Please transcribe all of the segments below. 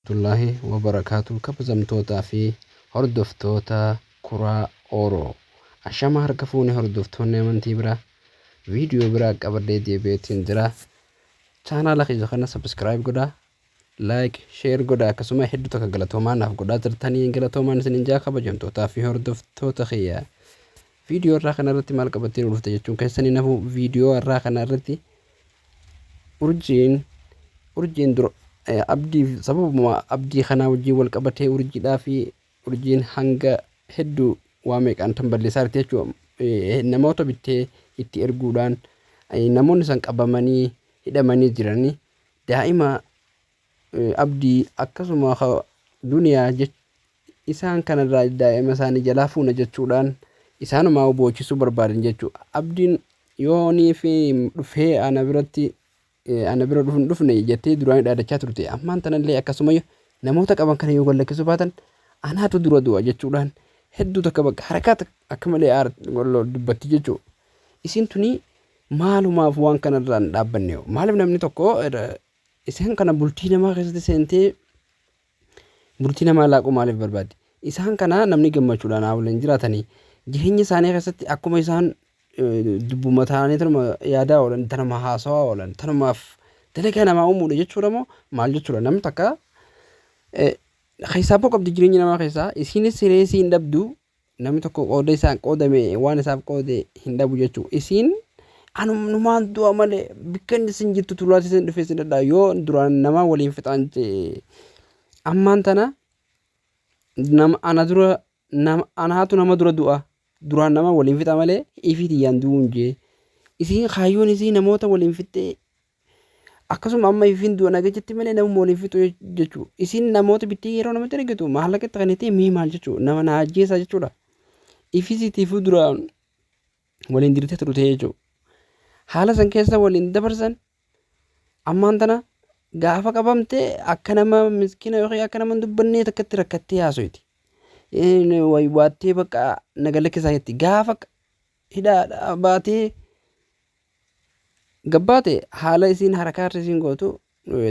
Warahmatullaahi wabarakaatu. Kabajamtootaa fi hordoftoota Kuraa Oro. Ashama harka fuune hordoftoonni amantii biraa viidiyoo biraa qabadhee deebi'eetiin jira. Chaanaala kiyya kana subscribe godhaa, like, share godhaa, akkasuma hedduu takka galatoomaa naaf godhaa jirtanii galatoomaan isinin jaa kabajamtootaa fi hordoftoota kiyya. Viidiyoo irraa kana irratti maal qabattee nu dhufte jechuun keessanii nafu viidiyoo irraa kana irratti urjiin urjiin dura abdii sababuma abdii kanaa wajjin wal qabatee urjiidhaa fi urjiin hanga hedduu waa meeqaan tan balleessaa jirti jechuudha. Namoota bittee itti erguudhaan namoonni san qabamanii hidhamanii jiranii daa'ima abdii akkasuma duniyaa isaan kanarraa daa'ima isaanii jalaa fuuna jechuudhaan isaanumaa boochisuu barbaadan jechuudha. Abdiin yoonii fi dhufee ana biratti ana bira dhufu hin dhufne jettee duraan dhaadachaa turte. Ammaan tanallee akkasuma namoota qaban kana yoo gallakkisuu baatan anaatu dura du'a jechuudhaan hedduu takka bakka harakaata akka malee dubbatti jechuudha. Isin tuni maalumaaf waan kanarraa hin dhaabbanne? Maaliif namni tokko isaan kana bultii namaa keessatti seentee bultii namaa laaquu maaliif barbaaddi? Isaan kana namni gammachuudhaan haa waliin jiraatanii jireenya isaanii keessatti akkuma isaan dubbuma taa'anii tanuma yaadaa oolan, tanuma haasawaa oolan, tanumaaf dalagaa namaa uumuudha jechuudha moo maal jechuudha? Namni takka keessaa boo qabdi jireenya namaa keessaa isiinis siree isii hin dhabdu. Namni tokko qooda isaan qoodame waan isaaf qoode hin dhabu jechuudha. Isiin anumaan du'a malee bikka inni isin jirtu tulaati isin dhufee isin dhadhaa yoo duraan namaa waliin fixaan jee ammaan tana nama ana dura nama anaatu nama dura du'a duraan nama waliin fixa malee ifii tiyyaan du'uun jee. Isiin kaayyoon isii namoota waliin fixxee akkasuma amma ifiin du'a nagachetti malee namuma waliin fixu jechuudha. Isiin namoota bittee yeroo namatti ergitu maallaqa itti kennitee mee maal jechuudha nama na ajjeesaa jechuudha. Ifisiitiifuu duraan waliin dirtee turte jechuudha. Haala san keessa waliin dabarsan ammaan tana gaafa qabamte akka nama miskiina yookiin akka nama hin dubbannee takkatti rakkattee haasoyti. Wattee bakka na galakkisaa jetti. Gaafa hidhaa baatee gabbaate haala isiin harakaarra isiin gootu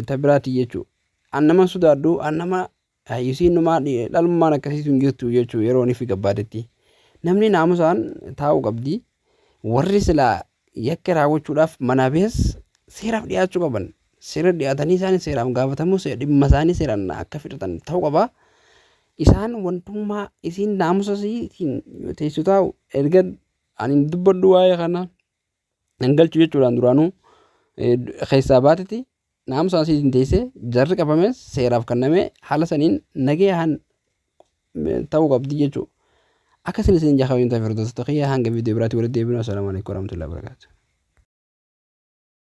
ta biraati jechuudha. An nama sodaadhu, an nama isiin numaa dhalummaan akkasiitu hin jirtu jechuudha yeroo inni fi gabbaatetti. Namni naamusaan taa'uu qabdi. Warri silaa yakka raawwachuudhaaf manaa bahes seeraaf dhiyaachuu qaban. Seera dhiyaatanii isaan seeraan gaafatamuu dhimma isaanii seeraan akka fixatan ta'uu qaba. Isaan wantummaa isiin naamusa isiitiin teessu taa'u erga ani hin dubbadhu waa'ee kana hin galchu jechuudhaan duraanuu keessaa baatetti naamusa isiitiin teessee jarri qabames seeraaf kennamee haala saniin nagayaan ta'uu qabdi jechuudha. Akka isin isin jaha kabajamtoota fi hordoftoota kiyya hanga viidiyoo biraatti walitti deebinu. Assalaamu alaikum warahmatullahi wabarakatuh.